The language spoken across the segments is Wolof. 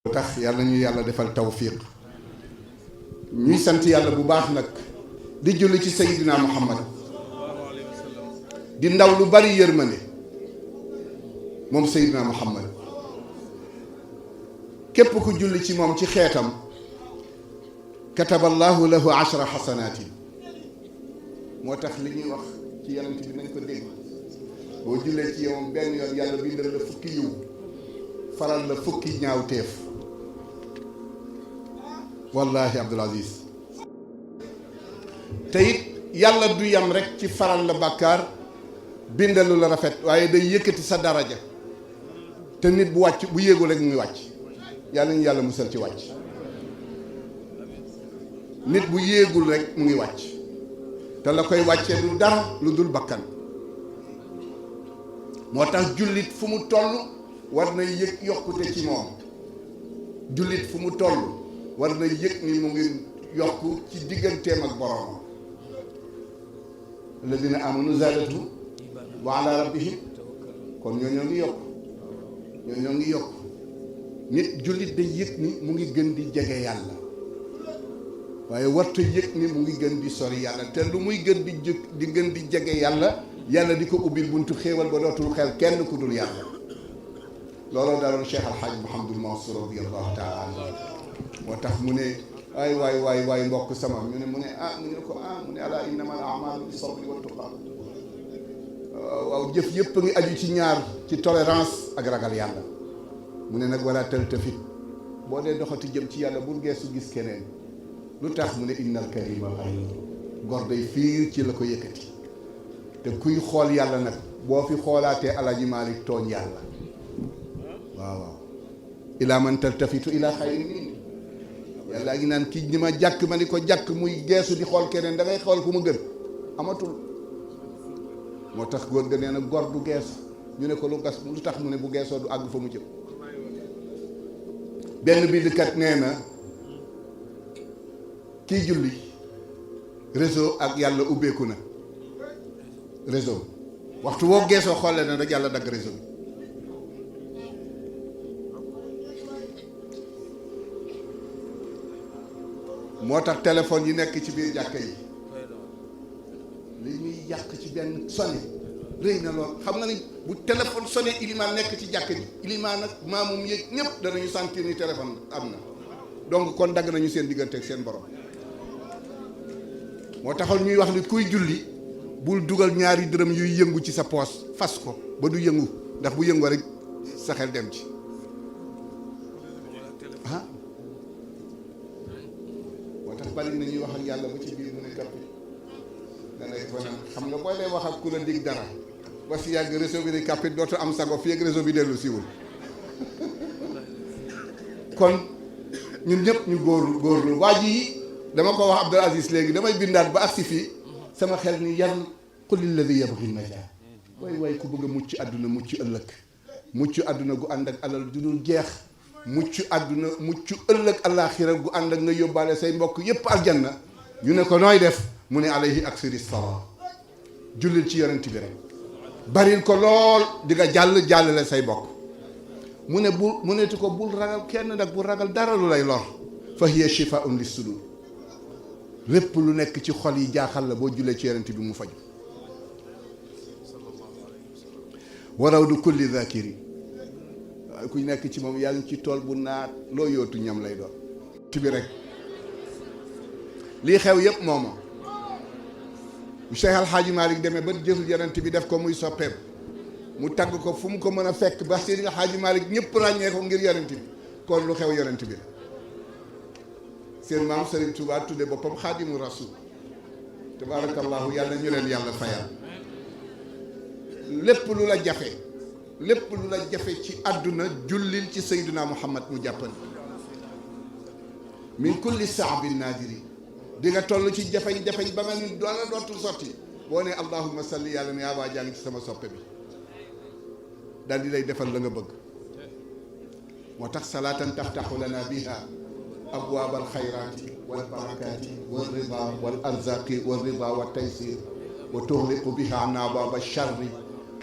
tax yàlla ñu yàlla defal tawfiq ñuy sant yàlla bu baax nag di julli ci Seydina Muhammad di ndaw lu bari yërmande moom Seydina Muhammad képp ku julli ci moom ci xeetam kataballahu lahu ashra xasanaatin moo tax li ñuy wax ci yonent bi nañ ko dégg boo jullee ci yow benn yoon yàlla bindal la fukki yiw faral la fukki ñaawteef wallahi Abdul Aziz te it yàlla du yam rek ci faral la bàkkaar bindalu la rafet waaye day yëkkati sa daraja te nit bu wàcc bu yéegul rek mu ngi wàcc yàlla ñu yàlla musal ci wàcc nit bu yéegul rek mu ngi wàcc te la koy wàccee du dara lu dul bakkan moo tax jullit fu mu toll war na yëg yokkute ci moom jullit fu mu toll war na yëg ni mu ngi yokk ci digganteem ak boroom alladina amanu zaadatuhum wa ala rabbihim kon ñoo ngi yokk ñoo ngi yokk nit jullit day yëg ni mu ngi gën di jege yàlla waaye warta yëg ni mu ngi gën di sori yàlla te lu muy gën di gën di jege yàlla yàlla di ko ubbil buntu xéewal ba dootul xel kenn ku dul yàlla looloo daaloon Cheikh Alhaaj Mouhamadul Mansour radiyallahu taala anhu moo tax mu ne ay waay mbokk sama mu ne mu ne ala innama al a'malu bi sabri wa tuqa waaw jëf yëpp a ngi aju ci ñaar ci tolérance ak ragal yàlla mu ne nag wala taltafit boo dee doxati jëm ci yàlla bul geesu gis keneen lu tax mu ne innal karima xayr gor day fiir ci la ko yëkkati te kuy xool yàlla nag boo fi xoolaatee Alaaji Maalik tooñ yàlla waaw ilaa man taltafitu ilaa xayrin nii yàlla ngi naan kii ñi ma jàkk ma ni ko jàkk muy geesu di xool keneen da ngay xool ku mu gën amatul moo tax góor ga nee na gor du geesu ñu ne ko lu tax mu ne bu geesoo du àgg fa mu jëm benn bindkat nee na kii julli réseau ak yàlla ubbeeku na réseau waxtu woo geesoo xoolee na rek yàlla dagg réseau bi moo tax téléphone yi nekk ci biir jàkka yi li ñuy yàq ci benn sonné rëy na lool xam nga ni bu téléphone sonné ilimaan nekk ci jàkka ji ilimaan nag maamum yëg ñëpp danañu sentir ni téléphone am na donc kon dagg nañu seen diggante ak seen borom moo taxoon ñuy wax ni kuy julli bul dugal ñaari dërëm yuy yëngu ci sa poos fas ko ba du yëngu ndax bu yëngoo rek sa xel dem ci ah moo tax bari na ñuy wax ak yàlla ba ci biir mu ne kappi danay fanaan xam nga booy lay wax ak ku la dig dara ba si yàgg réseau bi di kappi dootu am sago fii ak réseau bi dellu siwul kon ñun ñëpp ñu góorlu waa ji dama ko wax Abdul Aziz léegi damay bindaat ba agsi fii sama xel ni yan qul lilladi yabghi najaa waay ku bëgg a mucc àdduna mucc ëllëg mucc àdduna gu ànd ak alal du dul jeex mucc àdduna mucc ëllëg àllaaxira gu ànd ak nga yóbbaale say mbokk yépp aljanna ñu ne ko nooy def mu ne alayhi aksiri salaa jullil ci yonent bi rek baril ko lool di nga jàllale say mbokk mu ne mu netu ko bul ragal kenn nag bul ragal dara lu lay lor fa hiya shifaa'un lis sudur lépp lu nekk ci xol yi jaaxal la boo jullee ci yonent bi mu faju waraw du kulli zakiri waaye ku nekk ci moom yaa ngi ci tool bu naat loo yootu ñam lay doon ci bi rek lii xew yépp mooma bu Cheikh Alhaaji Malick demee ba jël yonent bi def ko muy soppeem mu tagg ko fu mu ko mën a fekk ba Seydi Alhaaji Malick ñëpp ràññee ko ngir yonent bi kon lu xew yonent bi seen maam Serigne Touba tudde boppam xaadimu rasul tabaarakallahu yàlla ñu leen yàlla fayal lépp lu la jafe ci àdduna jullil ci Seydina Muhammad mu jàppal min kulli saabin naadiri di nga toll ci jafeñ ba nga ni doona dootul sotti boo ne allahumma salli yàlla ne abaa jàng ci sama soppe bi daal di lay defal la nga bëgg moo tax salaatan taftaxu lana biha abwaab alxayraati walbarakaati walrida walarzaqi walrida waltaysir wa tuxliqu biha an abwaab alcharri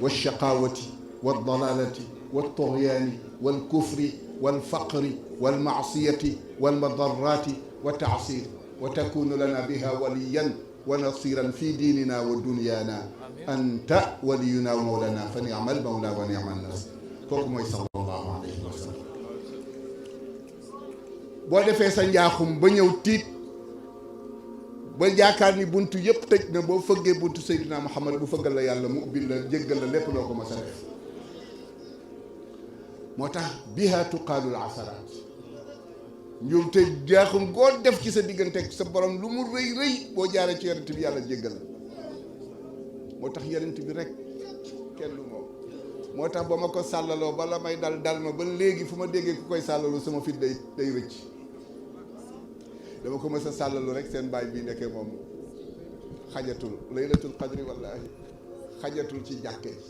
walchaqawati waldalalati waltughyaani walkufri والفقر والمعصية والمضرات والتعصير وتكون لنا بها وليا ونصيرا في ديننا ودنيانا أنت ولينا ومولانا فنعم المولى ونعم النصير kooku mooy sallallahu alayhi wa sallam. boo defee sa njaaxum ba ñëw tiit ba yaakaar ni buntu yëpp tëj na boo fëggee buntu Seydina Muhammad bu fëggal la yàlla mu ubbil la jéggal la lépp loo ko mas a def. moo tax biha tuqaalul asaraat ñoom te jaaxum goo def ci sa diggante ak sa borom lu mu rëy rëy boo jaaree ci yonent bi yàlla jéggal la. moo tax yonent bi rek kenn lu moom. moo tax ba ma ko sàllaloo bala may dal ma ba léegi fu ma déggee ku koy sàllalu sama fit day rëcc. dama ko mës a sàllalu rek seen baay bi nekkee moom xajatul laylatul qadri wallahi xajatul ci jàkka ji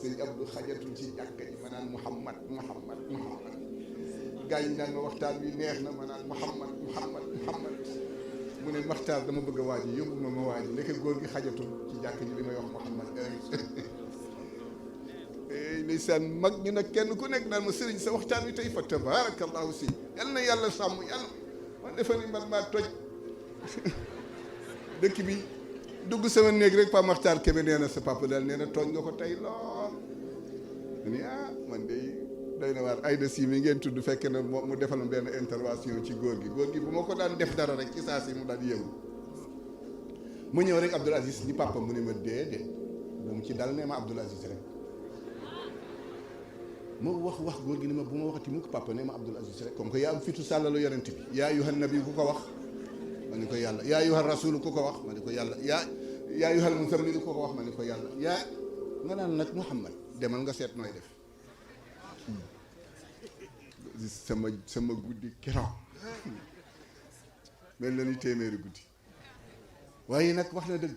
sëñ Abdou xajatul ci jàkka ji ma naan Muhammad gaañ naan ma waxtaan bi neex na ma naan Muhammad mu ne Maxtaar dama bëgg a waaji yóbbu ma waaji nekk góor gi xajatul ci jàkka ji li may wax Muhammad ndeysaan mag ñu nag kenn ku nekk naan ma sëriñ sa waxtaan wi tey fa tabarakallahu si yal na yàlla sàmm yàlla man defe ni man maa toj dëkk bi dugg sama néeg rek Pa Maxtaar Kebe nee na sa papa daal nee na tooñ nga ko tey lool mu ni man de doy na waar Aïda Sy mi ngeen tudd fekk na mu defal ma benn intervention ci góor gi bu ma ko daan def dara rek ci saa si mu daan yëngu mu ñëw rek Abdoul Aziz ni papa mu ne ma déedéet bu mu ci dal nee ma Abdoul Aziz rek ma wax góor gi ni ma bu ma waxati mukk papa nee ma Abdoul Aziz rek comme que yaa am fitu sàllalu yonent bi yaa ayyuhan nabi ku ko wax ma ni ko yàlla yaa ayyuhan rasul ku ko wax ma ni ko yàlla yaa ayyuhal muzammil ku ko wax ma ni ko yàlla yaa nga naan nag Muhammad demal nga seet nooy def sama guddi keroog mel na ni téeméeri guddi waaye nag wax na dëgg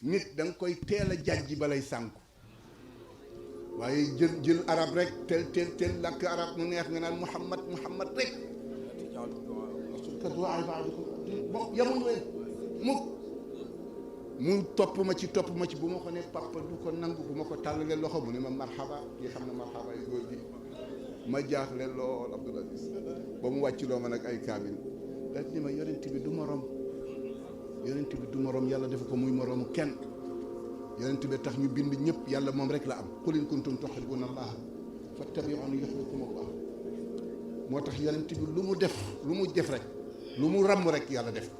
nit da nga koy teel a jàjji balay sànku waaye jël arab rek tel làkk arab mu neex nga naan Muhammad rek yamuñ leen mu topp ma ci bu ma ko ne papa du ko nangu bu ma ko tàllalee loxo mu ne ma marhaba yi xam ne marhaba yi góor gi ma jaaxle lool Abdoul Aziz ba mu wàcc loo ma nag ay kaamil daal ni ma yonent bi du morom yàlla def ko muy moroomu kenn yonent bi tax ñu bind ñëpp yàlla moom rek la am qul in kuntum tuhibbuna allaha fattabi'uni yuhbibkumu allah moo tax yonent bi lu mu def rek lu mu ràmm rek yàlla def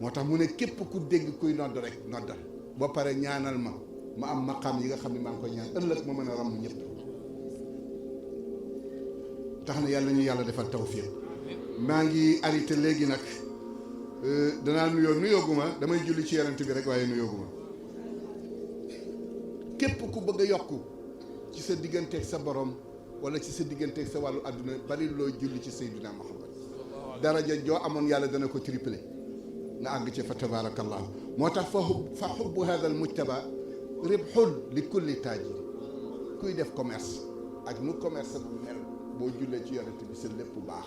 moo tax mu ne képp ku dégg kuy nodd rek noddal ba pare ñaanal ma am maqaam yi nga xam ne maa ngi koy ñaan ëllëg ma mën a ràmm ñëpp tax na yàlla ñu yàlla defal tawfiq maa ngi arrêté léegi nag danaa nuyooguma damay julli ci yonent bi rek waaye nuyooguma képp ku bëgg a yokku ci sa digganteeg sa borom wala ci sa digganteeg sa wàllu àdduna bari loo julli ci Seydina Muhammad daraja joo amoon yàlla dana ko triplé nga àgg ci fa tabarakallah moo tax fa xubbu hada al mujtaba ribxul li kulli taajiri kuy def commerce ak nu commerce bu mel boo jullee ci yonent bi sa lépp bu baax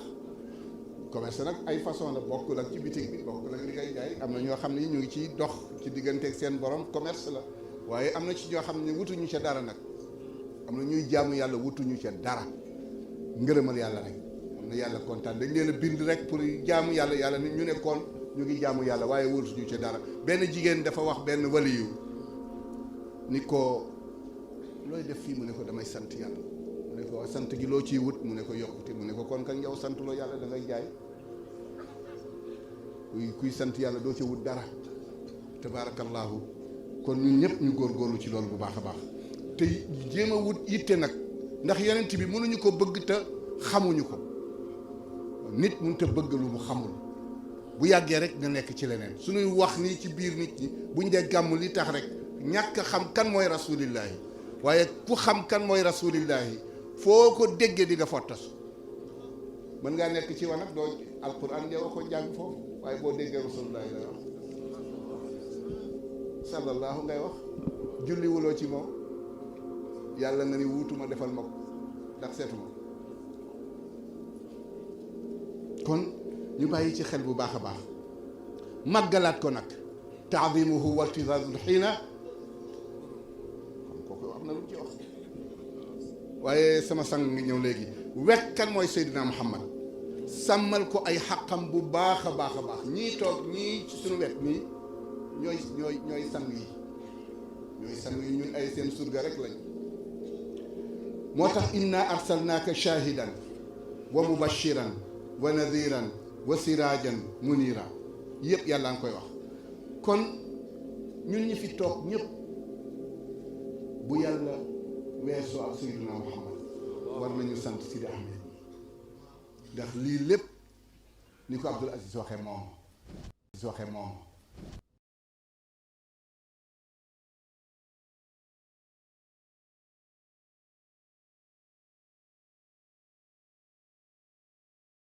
commerce nag ay façon la bokkul ak ci bitig bi bokkul ak li ngay jaay am na ñoo xam ne ñu ngi ciy dox ci digganteeg seen borom commerce la waaye am na ci ñoo xam ne wutuñu ca dara nag am na ñuy jaamu yàlla wutuñu ca dara ngërëmal yàlla rek am na yàlla kontaan dañ leen a bind rek pour jaamu yàlla ni ñu nekkoon ñu ngi jaamu yàlla waaye wutuñu ca dara benn jigéen dafa wax benn waliyu ni ko looy def fii mu ne ko damay sant yàlla mu ne ko sant gi loo ciy wut mu ne ko yokkute mu ne ko kon kan yow sant loo yàlla da ngay jaay kuy sant yàlla doo ca wut dara tabaarakallaahu kon ñun ñëpp ñu góorgóorlu ci loolu bu baax a baax te jéem a wut yitte nag ndax yonent bi mënuñu ko bëgg te xamuñu ko nit mënut a bëgg lu mu xamul bu yàggee rek nga nekk ci leneen suñuy wax nii ci biir nit ñi buñ dee gàmm li tax rek ñàkk xam kan mooy rasulillahi waaye ku xam kan mooy rasulillahi foo ko déggee di nga fottas mën ngaa nekk ci wanag doo alquran yow ko jàng foofu waaye boo déggee rasulillahi lay wax sallallahu ngay wax julli wuloo ci moom yàlla nga ni wuutuma defal ma ko ndax seetuma kon ñu bàyyi ci xel bu baax a baax màggalaat ko nag taadimuhu waltizazul xiina xam kooku am na lu ci wax waaye sama sang ngi ñëw léegi wekk kan mooy Seydina Muhammad sàmmal ko ay xaqam bu baax a baax a baax ñii toog ñii ci suñu wet nii ñooy sang yi ñooy sang yi ñun ay seen surga rek lañ moo tax inna arsalnaaka shahidan wa mubashiran wa nadiran wa sirajan munira yëpp yàlla nga koy wax kon ñun ñi fi toog ñëpp bu yàlla weesoo ak Seydina Muhammad war nañu sant Sidi Ahmed ndax lii lépp ni ko Abdoul Aziz waxee moom